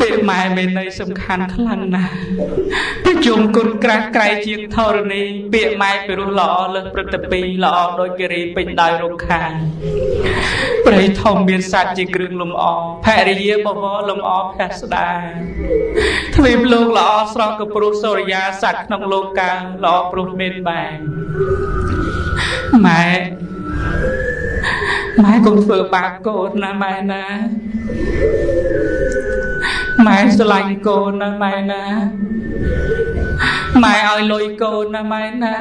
ពាក្យម៉ែមានន័យសំខាន់ខ្លាំងណាស់ប្រជុំគុណក្រាស់ក្រៃជាងធរណីពាក្យម៉ែពិរោះល្អលើសព្រឹទ្ធពីល្អដូចគិរីពេញដោយរុក្ខាព្រៃធំមានសត្វជាគ្រឿងលំអភរិយាបវរលំអភស្ដាទ្វីបលោកល្អស្រស់ក៏ព្រោះសូរិយាសត្វក្នុងលោកកាល្អព្រោះមានបែម៉ែម៉ែកុំធ្វើបាបកូនណាម៉ែណាម៉ែស្រឡាញ់កូនណាម៉ែណាម៉ែឲ្យលុយកូនណាម៉ែណា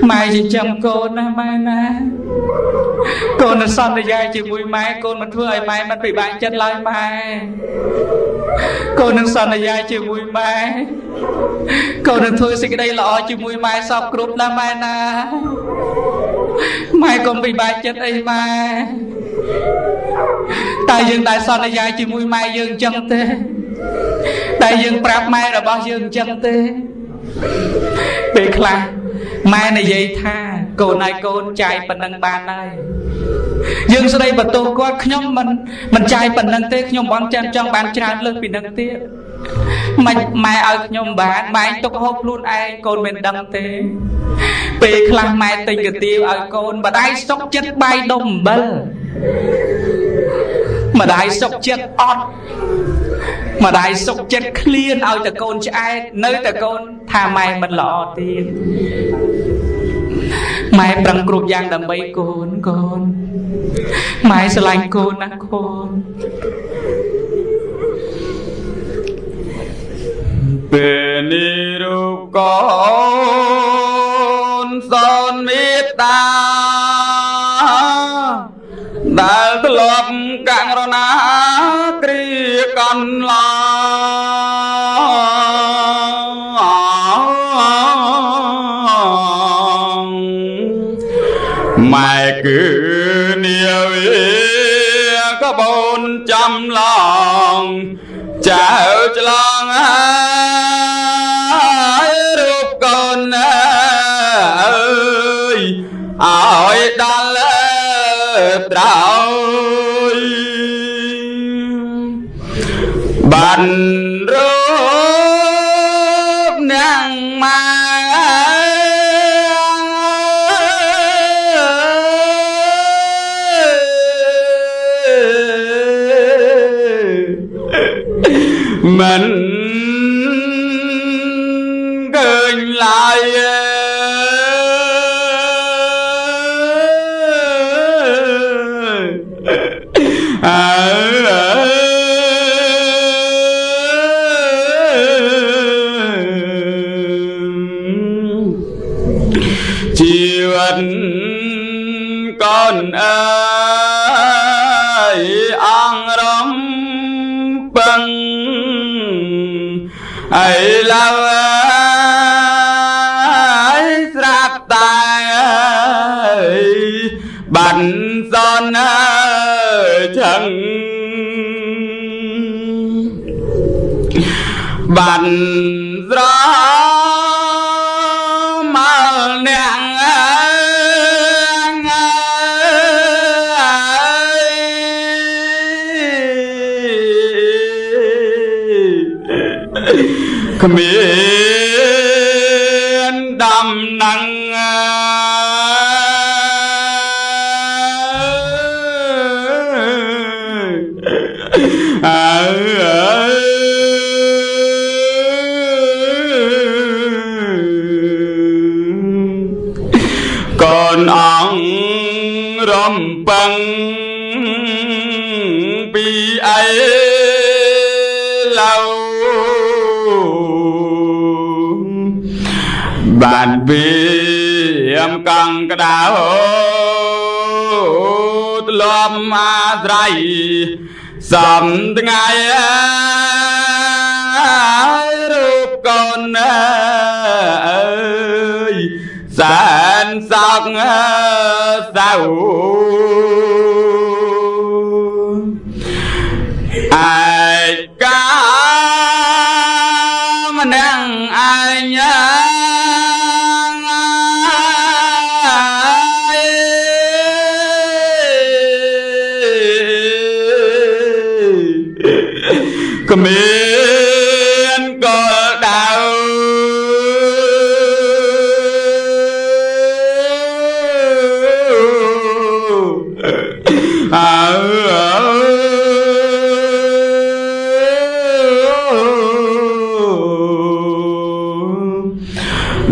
ម៉ែចិញ្ចឹមកូនណាម៉ែណាកូនសន្យាជាមួយម៉ែកូនមិនធ្វើឲ្យម៉ែមិនពិបាកចិត្តឡើយម៉ែកូននឹងសន្យាជាមួយម៉ែកូននឹងធ្វើសេចក្តីល្អជាមួយម៉ែសពគ្រប់ណាម៉ែណាម៉ែកុំពិបាកចិត្តអីម៉ែតែយើងដែលសន្យាជាមួយម៉ែយើងអញ្ចឹងទេតែយើងប្រាប់ម៉ែរបស់យើងអញ្ចឹងទេពេលខ្លះម៉ែនិយាយថាកូនឲ្យកូនចាយប៉ុណ្ណឹងបានហើយយើងស្ដីបន្ទោសគាត់ខ្ញុំមិនចាយប៉ុណ្ណឹងទេខ្ញុំបងចាំចង់បានច្រើនលើសពីនឹងទៀតមិនម៉ែឲ្យខ្ញុំបានម៉ែទុកហូបខ្លួនឯងកូនមិនដឹងទេពេលខ្លះម៉ែទិញកាទៀវឲ្យកូនម្ដាយសុកចិត្តបាយដុំអំបិលម្ដាយសុកចិត្តអត់ម្ដាយសុកចិត្តឃ្លានឲ្យតែកូនឆ្អែតនៅតែកូនថាម៉ែមិនល្អទៀតម៉ែប្រឹងគ្រប់យ៉ាងដើម្បីកូនកូនម៉ែស្រឡាញ់កូនណាស់កូនពេលនេះរូបកូនសនមេត្តាដែលធ្លាប់ករុណាគ្រាកន្លងម៉ែគឺនាវីកបូនចាំឡងចៅឆ្លងហើយរូបកូនអើយឲ្យដល់ត្រោយបានរូបនាងម៉ែមិនឃើញឡើយអើជីវិតកូនអើយអង្គរំពឹងឥឡូវស្រាប់តែបានសនចឹងបានស្រមអ្នកគ្មានដំណឹងអើកូនអង្គរំពឹងពីអីឡូវបានវាមកង់ក្តៅធ្លាប់អាស្រ័យសំថ្ងៃរូបកូនអើយសែនសោកសៅឯកាម្នាក់ឯង គ្មានកលដៅអើ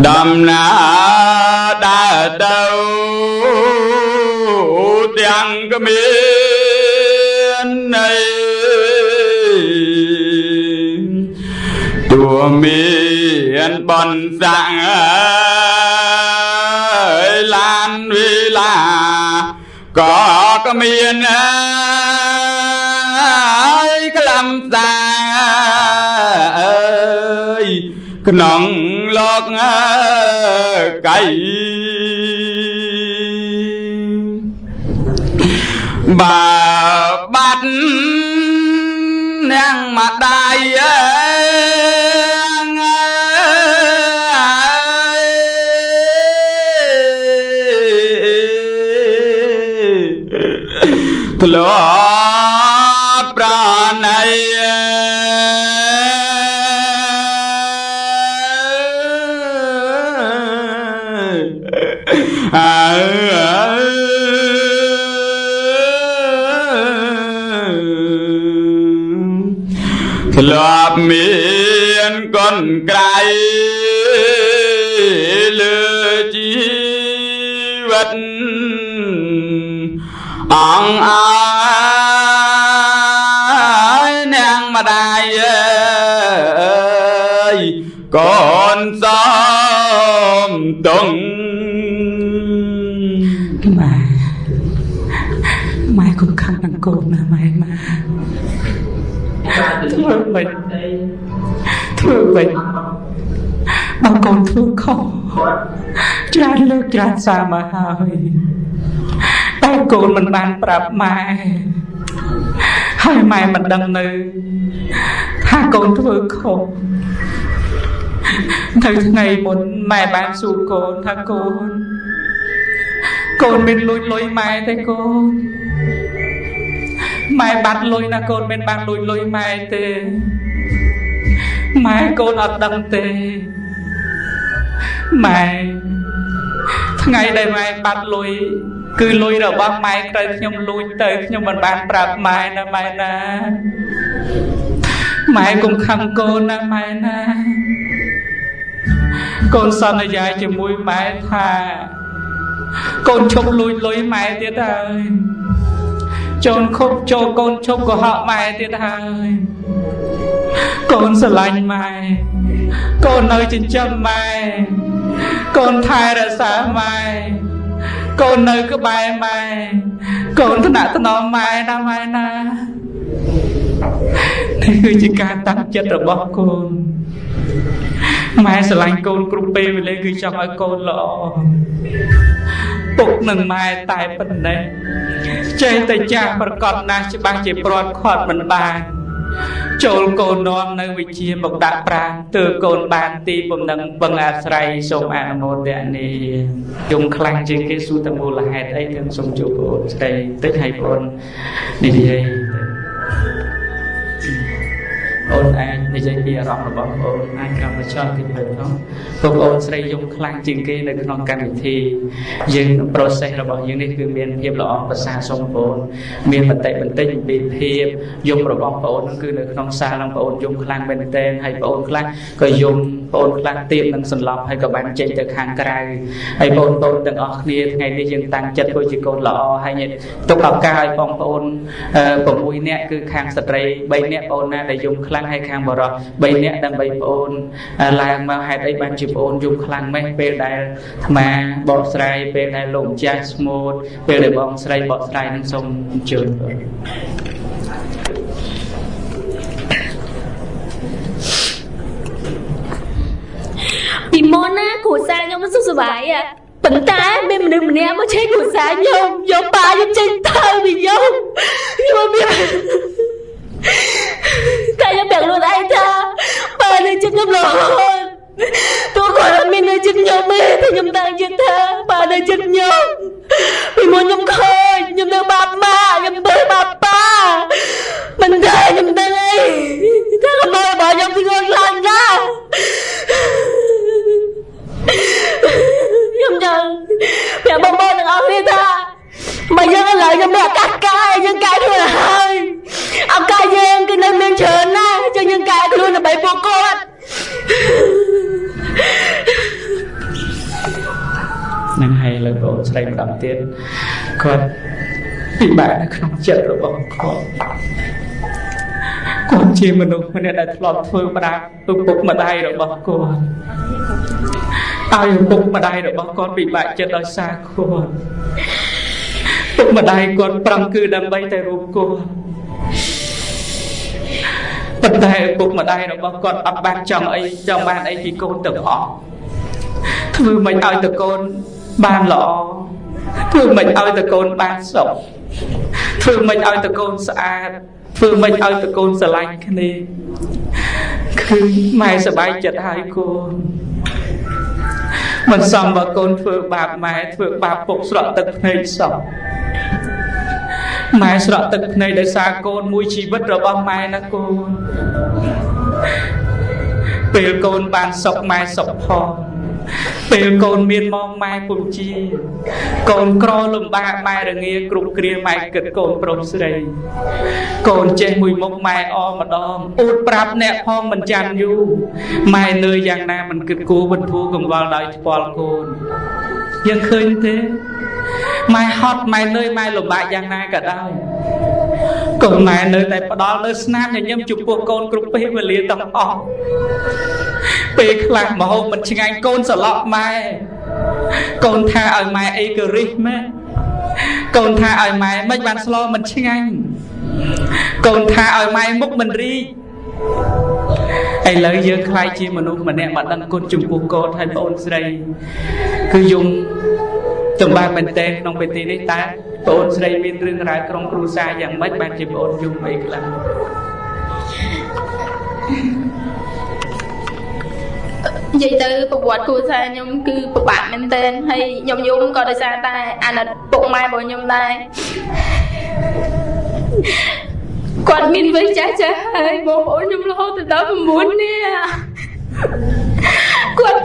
ដំណើរដើរទៅទាំងគ្មានន័យទួមានបនស័កអើយឡានវេលាក៏គ្មានអើយក្លំសាអើយក្នុងលោកកៃបើបាត់នាងម្ដាយអើយធ្លាប់ប្រណីអើធ្លាប់មានកូនក្រៃលើជីវិតអង្គអើយនាងម្ដាយអើយកូនសំតុង ម៉ែម៉ែកុំខឹងនឹងកូនណាម៉ែម៉ែធ្វើមិនធ្វើមិនបើកូនធ្វើខុសច្រើនលើកច្រើនសារមកហើយតែកូនមិនបានប្រាប់ម៉ែហើយម៉ែមិនដឹងនៅថាកូនធ្វើខុសនៅថ្ងៃមុនម៉ែបានសួរកូនថាកូនកូនមានលួចលុយម៉ែទេកូនម៉ែបាត់លុយណាកូនមិនបានលួចលុយម៉ែទេម៉ែកូនអត់ដឹងទេម៉ែថ្ងៃដែលម៉ែបាត់លុយគឺលុយរបស់ម៉ែត្រូវខ្ញុំលួចទៅខ្ញុំមិនបានប្រាប់ម៉ែណាម៉ែណាម៉ែកុំខឹងកូនណាម៉ែណាកូនសន្យាជាមួយម៉ែថាកូនឈប់លួចលុយម៉ែទៀតហើយចូលខុបចូលកូនឈប់កុហកម៉ែទៀតហើយកូនស្រឡាញ់ម៉ែកូននៅចិញ្ចឹមម៉ែកូនថែរក្សាម៉ែកូននៅក្បែរម៉ែកូនថ្នាក់ថ្នមម៉ែណាម៉ែណានេះគឺជាការតាំងចិត្តរបស់កូនម៉ែស្រឡាញ់កូនគ្រប់ពេលវេលាគឺចង់ឲ្យកូនល្អពុកនឹងម៉ែតែប៉ុណ្ណេះចេះតែចាស់ប្រកបណាស់ច្បាស់ជាព្រាត់ខាត់មិនបានចូលកូននាំនៅវិជាមកដាក់ប្រាងទើកូនបានទីបំណឹងពឹងអាស្រ័យសូមអនុមោទនាយំខ្លាំងជាងគេសួរតែមូលហេតុអីទាំងសូមជួបបងស្រីតិចឲ្យបងនិយាយអូនអាចនិយាយពីអារម្មណ៍របស់បងអាចក្រមចោលទីទៅផងបងអូនស្រីយំខ្លាំងជាងគេនៅក្នុងកម្មវិធីយើង process របស់យើងនេះគឺមានភាពល្អប្រសើរសូមបងមានមតិបន្តិចពីភាពយំរបស់បងហ្នឹងគឺនៅក្នុងសាលនឹងបងយំខ្លាំងមែនទែនហើយបងខ្លះក៏យំបងខ្លះទៀបនឹងសន្លប់ហើយក៏បានចេញទៅខាងក្រៅហើយបងប្អូនទាំងអស់គ្នាថ្ងៃនេះយើងតាំងចិត្តធ្វើជាកូនល្អហើយទុកឱកាសឲ្យបងប្អូន6នាក់គឺខាងស្ត្រី3នាក់បងណាដែលយំខ្លាំងហើយខាងបរិសុទ្ធ3នាក់ដើម្បីបងអូនឡើងមកហេតុអីបានជាបងអូនយំខ្លាំងម៉េះពេលដែលអាត្មាបកស្រាយពេលដែលលោកម្ចាស់ស្មូតពេលដែលបងស្រីបកស្រាយនឹងសូមអញ្ជើញបង ពីមុនណាគ្រួសារខ្ញុំមិនសុខសប្បាយប៉ុន្តែមានមនុស្សម្នាក់មកឆេកគ្រួសារខ្ញុំយកប៉ាខ្ញុំចេញទៅពីខ្ញុំខ្ញុំមានតែខ្ញុំប្រាប់ខ្លួនឯងថាប៉ានៅជិតខ្ញុំរហូតទោះគាត់អត់មាននៅជិតខ្ញុំទេតែខ្ញុំតាំងចិត្តថាប៉ានៅជិតខ្ញុំពីមុនខ្ញុំខូចខ្ញុំនៅបាបម៉ាខ្ញុំធ្វើបាបប៉ាមិនតែខ្ញុំដឹងអី ម្ដងទៀតគាត់ពិបាកនៅក្នុងចិត្តរបស់គាត់គាត់ជាមនុស្សម្នាក់ដែលធ្លាប់ធ្វើបាបឪពុកម្ដាយរបស់គាត់ឲ្យឪពុកម្ដាយរបស់គាត់ពិបាកចិត្តដោយសារគាត់ពុកម្ដាយគាត់ប្រឹងគឺដើម្បីតែរូបគាត់ប៉ុន្តែឪពុកម្ដាយរបស់គាត់អត់បានចង់អីចង់បានអីពីកូនទាំងអស់ធ្វើមិនឲ្យតកូនបានល្អធ្វើមិនឲ្យតកូនបានសុខធ្វើមិនឲ្យតកូនស្អាតធ្វើមិនឲ្យតកូនស្រឡាញ់គ្នាគឺម៉ែសប្បាយចិត្តហើយកូនមិនសមបើកូនធ្វើបាបម៉ែធ្វើបាបពុកស្រក់ទឹកភ្នែកសោះម៉ែស្រក់ទឹកភ្នែកដោយសារកូនមួយជីវិតរបស់ម៉ែណាកូនពេលកូនបានសុខម៉ែសុខផងពេលកូនមានមកម៉ែពុំជាកូនក្រលំបាកម៉ែរងាគ្រប់គ្រាម៉ែគិតកូនប្រុសស្រីកូនចេះមួយមុខម៉ែអម្ដងអួតប្រាប់អ្នកផងមិនចាំយូរម៉ែនឿយយ៉ាងណាមិនគិតគូរបន្ធូរកង្វល់ដោយថ្ពាល់កូនយើងឃើញទេម៉ែហត់ម៉ែនឿយម៉ែលំបាកយ៉ាងណាក៏ដោយកូនម៉ែនៅតែផ្ដល់នៅស្នាមញញឹមចំពោះកូនគ្រប់ពេលវេលាទាំងអស់ពេលខ្លះមហូបមិនឆ្ងាញ់កូនសឡក់ម៉ែកូនថាឲ្យម៉ែអីក៏រិះម៉ែកូនថាឲ្យម៉ែមិនបានស្លមិនឆ្ងាញ់កូនថាឲ្យម៉ែមុខមិនរីកឥឡូវយើងខ្លាយជាមនុស្សម្នាក់មកដឹងគុណចំពោះកូនហើយបងអូនស្រីគឺយំសម្បាមែនតើក្នុងពេលនេះតើបងអូនស្រីមានរឿងរ៉ាវក្រុមគ្រួសារយ៉ាងម៉េចបានជាបងអូនយំអីខ្លះនិយាយទៅប្រវត្តិគ្រួសារខ្ញុំគឺពិបាកមែនទែនហើយខ្ញុំយំក៏ដោយសារតែអាណិតពុកម៉ែរបស់ខ្ញុំដែរគាត់មានវ័យចាស់ចាស់ហើយបងប្អូនខ្ញុំរហូតទៅដល់9នាក់គាត់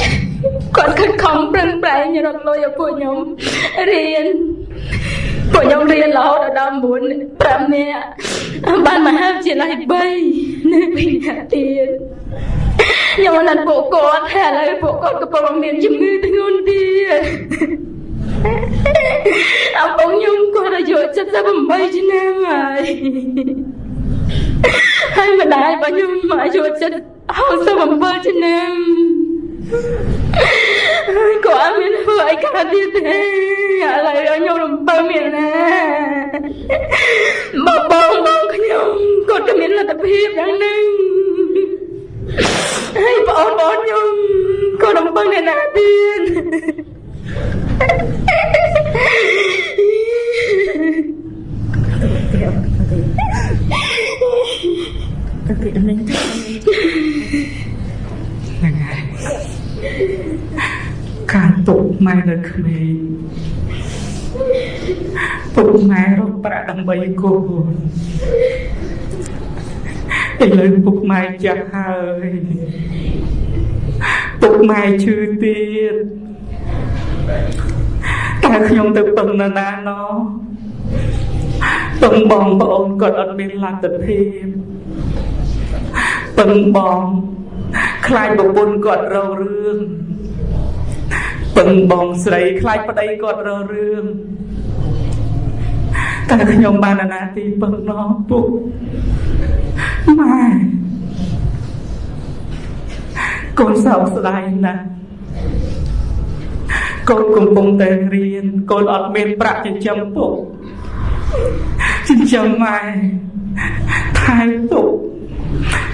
ខិតខំប្រឹងប្រែងរកលុយឲ្យពួកខ្ញុំរៀនពួកខ្ញុំរៀនរហូតដល់9 5នាក់បានមហាវិទ្យាល័យ3នៅពីអ្នកទៀតខ្ញុំអាណិតពួកគាត់ហើយឥឡូវពួកគាត់កំពុងមានជំងឺធ្ងន់ទៀតអពុកខ្ញុំគាត់អាយុ78ឆ្នាំហើយហើយម្ដាយរបស់ខ្ញុំអាយុ67ឆ្នាំហើយគាត់អត់មានធ្វើអីកើតទៀតទេឥឡូវឲ្យខ្ញុំរំពឹងមានណាបងបងខ្ញុំគាត់ក៏មានលទ្ធភាពយ៉ាងហ្នឹងហើយបងប្អូនខ្ញុំក៏រំពឹងអ្នកណាទៀតហ្នឹងហើយការទុកម៉ែនៅក្មេងពុកម៉ែរកប្រាក់ដើម្បីកូនឥឡូវពុកម៉ែចាស់ហើយពុកម៉ែឈឺទៀតតើខ្ញុំទៅពឹងនរណាណោះពឹងបងប្អូនគាត់អត់មានលទ្ធភាពពឹងបងខ្លាចប្រពន្ធគាត់រករឿងពឹងបងស្រីខ្លាចប្តីគាត់រករឿងតើខ្ញុំបានអាណាទីពឹងណោះពុកម៉ែកូនសោកស្ដាយណាស់កូនកំពុងតែរៀនកូនអត់មានប្រាក់ចិញ្ចឹមពុកចិញ្ចឹមម៉ែថែពុក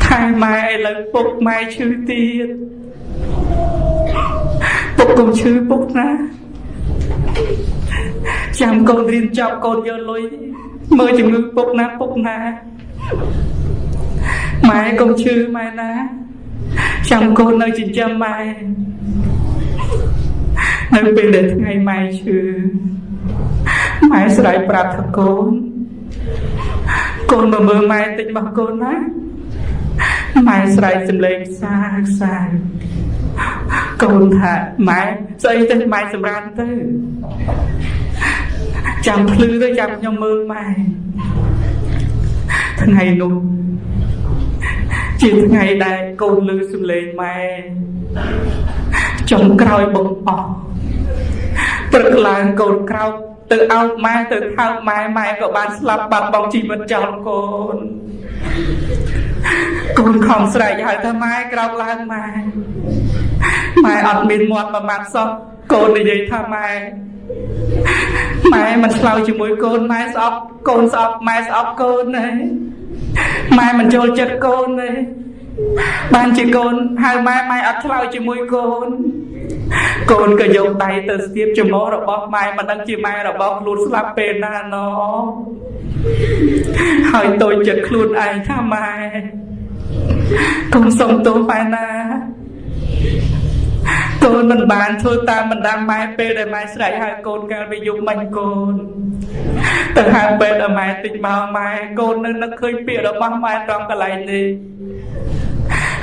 ថែម៉ែឥឡូវពុកម៉ែឈឺទៀតពុកកុំឈឺពុកណាចាំកូនរៀនចប់កូនយកលុយមើលជំងឺពុកណាពុកណាម៉ែកុំឈឺម៉ែណាចាំកូននៅចិញ្ចឹមម៉ែនៅពេលដែលថ្ងៃម៉ែឈឺម៉ែស្រែកប្រាប់ថាកូនកូនមកមើលម៉ែតិចមកកូនណាម៉ែស្រែកសំឡេងសាសាកូនថាម៉ែស្អីទៅម៉ែសម្រានទៅចាំភ្លឺទៅចាំខ្ញុំមើលម៉ែថ្ងៃនោះជាថ្ងៃដែលកូនឮសំឡេងម៉ែចុងក្រោយបង្អស់ ព្រឹកឡើងកូនក្រោកទៅអោបម៉ែទៅថើបម៉ែម៉ែក៏បានស្លាប់បាត់បង់ជីវិតចោលកូន កូនខំស្រែកហៅថាម៉ែក្រោកឡើងម៉ែម៉ែអត់មានមាត់មួយម៉ាត់សោះកូននិយាយថាម៉ែម៉ែមិនឆ្លើយជាមួយកូនម៉ែស្អប់កូនស្អប់ម៉ែស្អប់កូនណាម៉ែមិនចូលចិត្តកូនទេបានជាកូនហៅម៉ែម៉ែអត់ឆ្លើយជាមួយកូនកូនក៏យកដៃទៅស្ទាបច្មោះរបស់ម៉ែមិនដឹងជាម៉ែរបស់ខ្លួនស្លាប់ពេលណាណហើយតូចចិត្តខ្លួនឯងថាម៉ែកូនសុំទោសម៉ែណាកូនមិនបានធ្វើតាមបណ្ដាំម៉ែពេលដែលម៉ែស្រែកហៅកូនកាលពីយប់មិញកូនទៅហៅពេលដែលម៉ែតិចមកម៉ែកូននៅនឹកឃើញពាក្យរបស់ម៉ែត្រង់កន្លែងនេះ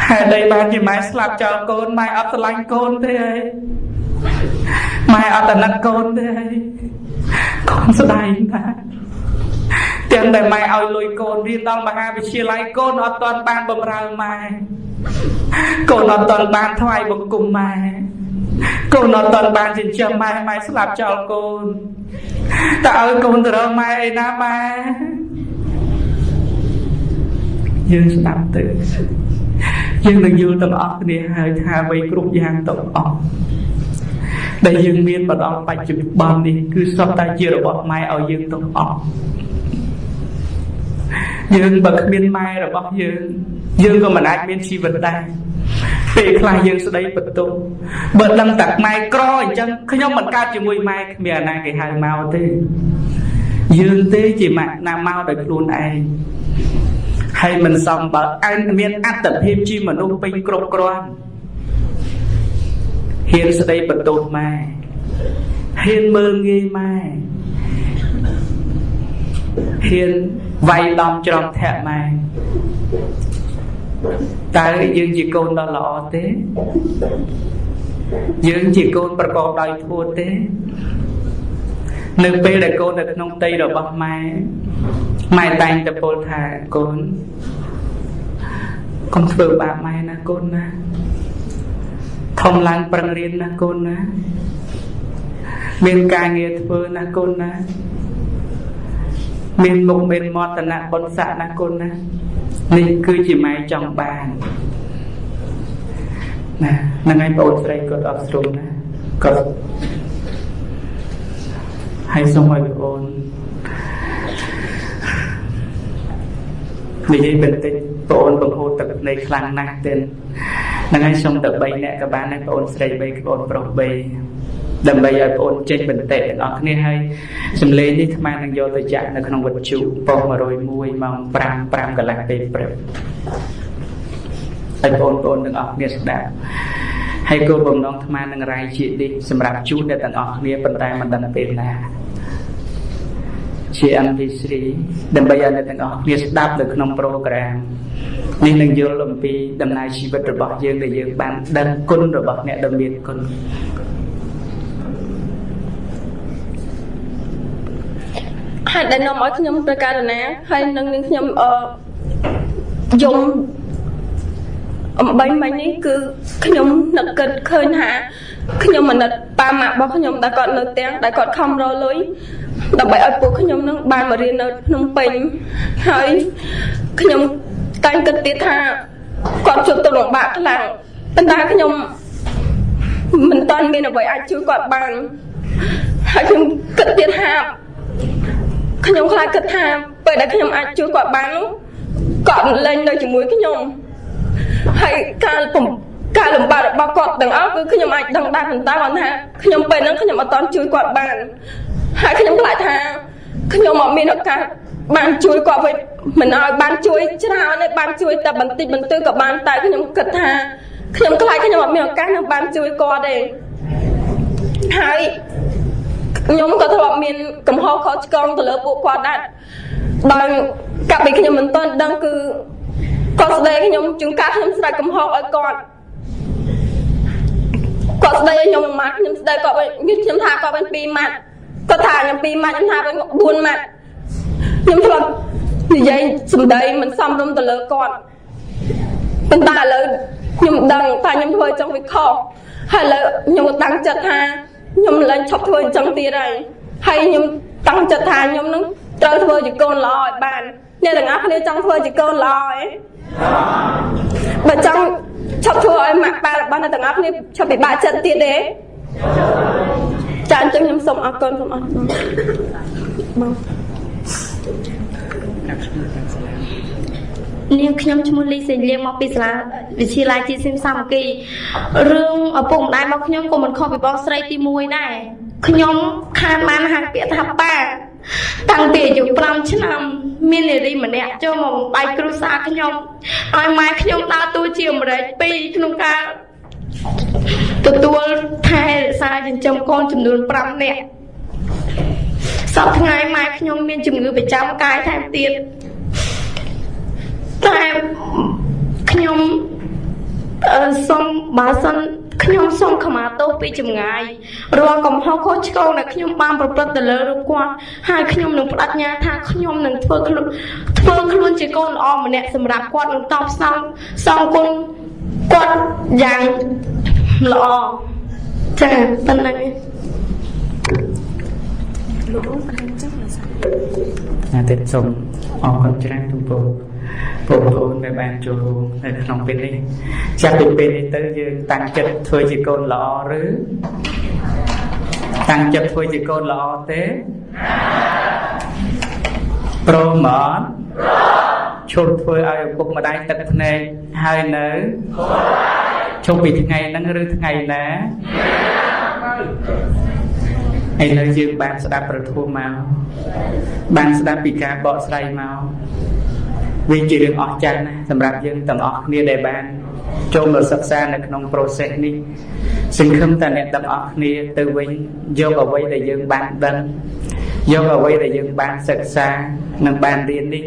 ហេតុអីបានជាម៉ែស្លាប់ចោលកូនម៉ែអត់ស្រឡាញ់កូនទេអីម៉ែអត់អាណិតកូនទេអីកូនស្ដាយណាស់ទាំងដែលម៉ែឲ្យលុយកូនរៀនដល់មហាវិទ្យាល័យកូនអត់ទាន់បានបំរើម៉ែកូនអត់ទាន់បានថ្វាយបង្គំម៉ែកូនអត់ទាន់បានចិញ្ចឹមម៉ែម៉ែស្លាប់ចោលកូនតើឲ្យកូនទៅរកម៉ែអីណាម៉ែយើងស្ដាប់ទៅយើងនឹងយល់ទាំងអស់គ្នាហើយថាអ្វីគ្រប់យ៉ាងទាំងអស់ដែលយើងមានមកដល់បច្ចុប្បន្ននេះគឺសុទ្ធតែជារបស់ម៉ែឲ្យយើងទាំងអស់យើងបើគ្មានម៉ែរបស់យើងយើងក៏មិនអាចមានជីវិតដែរពេលខ្លះយើងស្ដីបន្ទោសបើដឹងតែម៉ែក្រអញ្ចឹងខ្ញុំមិនកើតជាមួយម៉ែគ្មានអាណាគេហៅមកទេយើងទេជាម៉ាក់ណាមកដោយខ្លួនឯងហើយមិនសមបើឯងមានអត្តភាពជាមនុស្សពេញគ្រប់គ្រាន់ហ៊ានស្ដីបន្ទោសម៉ែហ៊ានមើលងាយម៉ែហ៊ានវាយដំច្រំធាក់ម៉ែតើយើងជាកូនដ៏ល្អទេយើងជាកូនប្រកបដោយធម៌ទេនៅពេលដែលកូននៅក្នុងផ្ទៃរបស់ម៉ែម៉ែតែងតែពោលថាកូនកុំធ្វើបាបម៉ែណាកូនណាធំឡើងប្រឹងរៀនណាកូនណាមានការងារធ្វើណាកូនណាមានមុខមានមន្តនៈបុណ្យស័ក្តិណាកូនណានេះគឺជាម៉ែចង់បានណាហ្នឹងហើយបងស្រីគាត់អត់ស្រួលណាគាត់ហើយសូមឲ្យបងនិយាយបន្តិចបងបង្ហូរទឹកភ្នែកខ្លាំងណាស់ទេហ្នឹងហើយសូមតែ3នាក់ក៏បានដែរបងស្រី3បងប្រុស3ដើម្បីឲ្យបងចេញបន្តិចទាំងអស់គ្នាហើយសំឡេងនេះអាត្មានឹងយកទៅចាក់នៅក្នុងវិទ្យុប៉ុស្តិ៍101ម៉ោង5 5កន្លះពេលព្រឹកឲ្យបងប្អូនទាំងអស់គ្នាស្ដាប់ហើយគោលបំណងអាត្មានឹងរាយជានេះសម្រាប់ជូនអ្នកទាំងអស់គ្នាប៉ុន្តែមិនដឹងពេលណាជា MP3 ដើម្បីឲ្យអ្នកទាំងអស់គ្នាស្ដាប់នៅក្នុងប្រូក្រាមនេះនឹងយល់អំពីដំណើរជីវិតរបស់យើងដែលយើងបានដឹងគុណរបស់អ្នកដែលមានគុណហេតុដែលនាំឲ្យខ្ញុំប្រការណាហើយនឹងនឹងខ្ញុំយំអំបីមិញនេះគឺខ្ញុំនឹកគិតឃើញថាខ្ញុំអាណិតប៉ាម៉ាក់របស់ខ្ញុំដែលគាត់នៅផ្ទះដែលគាត់ខំរកលុយដើម្បីឲ្យពួកខ្ញុំនឹងបានមករៀននៅភ្នំពេញហើយខ្ញុំតែងគិតទៀតថាគាត់ជួបទុក្ខលំបាកខ្លាំងប៉ុន្តែខ្ញុំមិនទាន់មានអ្វីអាចជួយគាត់បានហើយខ្ញុំគិតទៀតថាខ្ញុំខ្លាចគិតថាពេលដែលខ្ញុំអាចជួយគាត់បាននោះគាត់លែងនៅជាមួយខ្ញុំហើយការលំបាករបស់គាត់ទាំងអស់គឺខ្ញុំអាចដឹងដែរប៉ុន្តែគាត់ថាខ្ញុំពេលហ្នឹងខ្ញុំអត់ទាន់ជួយគាត់បានហើយខ្ញុំខ្លាចថាខ្ញុំអត់មានឱកាសបានជួយគាត់វិញមិនឲ្យបានជួយច្រើនទេបានជួយតែបន្តិចបន្តួចក៏បានតែខ្ញុំគិតថាខ្ញុំខ្លាចខ្ញុំអត់មានឱកាសនឹងបានជួយគាត់ទេហើយខ្ញុំក៏ធ្លាប់មានកំហុសខុសឆ្គងទៅលើពួកគាត់ដែរដោយកាលពីខ្ញុំមិនទាន់ដឹងគឺគាត់ស្ដីខ្ញុំជួនកាលខ្ញុំស្រែកកំហុសឲ្យគាត់គាត់ស្ដីឲ្យខ្ញុំមួយម៉ាត់ខ្ញុំស្ដីគាត់វិញខ្ញុំថាគាត់វិញ2ម៉ាត់គាត់ថាខ្ញុំ2ម៉ាត់ខ្ញុំថាវិញ4ម៉ាត់ខ្ញុំធ្លាប់និយាយសម្ដីមិនសមរម្យទៅលើគាត់ប៉ុន្តែឥឡូវខ្ញុំដឹងថាខ្ញុំធ្វើចង់វាខុសហើយឥឡូវខ្ញុំក៏តាំងចិត្តថា ខ្ញុំលែងឈប់ធ្វើអញ្ចឹងទៀតហើយហើយខ្ញុំតាំងចិត្តថាខ្ញុំនឹងត្រូវធ្វើជាកូនល្អឲ្យបានអ្នកទាំងអស់គ្នាចង់ធ្វើជាកូនល្អឯងបើចង់ឈប់ធ្វើឲ្យម៉ាក់ប៉ារបស់អ្នកទាំងអស់គ្នាឈប់ពិបាកចិត្តទៀតទេចាអញ្ចឹងខ្ញុំសូមអរគុណសូមអរគុណបង នាងខ្ញុំឈ្មោះលីសេងលៀងមកពីសាលាវិទ្យាល័យជាសៀមសាមគ្គីរឿងឪពុកម្ដាយរបស់ខ្ញុំក៏មិនខុសពីបងស្រីទី1ដែរខ្ញុំខានបានហៅពាក្យថាប៉ាតាំងពីអាយុ5ឆ្នាំមាននារីម្នាក់ចូលមកបំបែកគ្រួសារខ្ញុំឲ្យម៉ែខ្ញុំដើរតួជាអមេរិកពីរក្នុងការទទួលថែរក្សាចិញ្ចឹមកូនចំនួន5នាក់សប្តាហ៍ថ្ងៃម៉ែខ្ញុំមានជំងឺប្រចាំកាយថែមទៀតតែខ្ញុំសូមបើសិនខ្ញុំសូមខមាទោសពីចម្ងាយរាល់កំហុសខុសឆ្គងដែលខ្ញុំបានប្រព្រឹត្តទៅលើរូបគាត់ហើយខ្ញុំនឹងប្តេជ្ញាថាខ្ញុំនឹងធ្វើខ្លួនជាកូនល្អម្នាក់សម្រាប់គាត់នឹងតបស្នងសងគុណគាត់យ៉ាងល្អចាប៉ុណ្ណឹង ណាទៀតសូមអរគុណច្រើនចំពោះបងប្អូនដែលបានចូលរួមនៅក្នុងពេលនេះចាប់ពីពេលនេះទៅយើងតាំងចិត្តធ្វើជាកូនល្អឬតាំងចិត្តធ្វើជាកូនល្អទេព្រមអត់ឈប់ធ្វើឲ្យឪពុកម្ដាយទឹកភ្នែកហើយនៅឈប់ពីថ្ងៃហ្នឹងឬថ្ងៃណាឥឡូវយើងបានស្ដាប់ប្រធមមកបានស្ដាប់ពីការបកស្រាយមកវាជារឿងអស្ចារ្យណាស់សម្រាប់យើងទាំងអស់គ្នាដែលបានចូលមកសិក្សានៅក្នុង process នេះសង្ឃឹមថាអ្នកទាំងអស់គ្នាទៅវិញយកអ្វីដែលយើងបានដឹងយកអ្វីដែលយើងបានសិក្សានិងបានរៀននេះ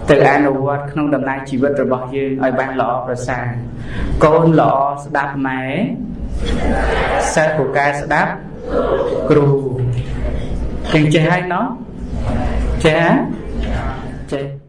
ទៅអនុវត្តក្នុងដំណើរជីវិតរបស់យើងឲ្យបានល្អប្រសើរកូនល្អស្ដាប់ម៉ែសិស្សពូកែស្ដាប់គ្រូទាំងចេះហើយណោះចេះចេះ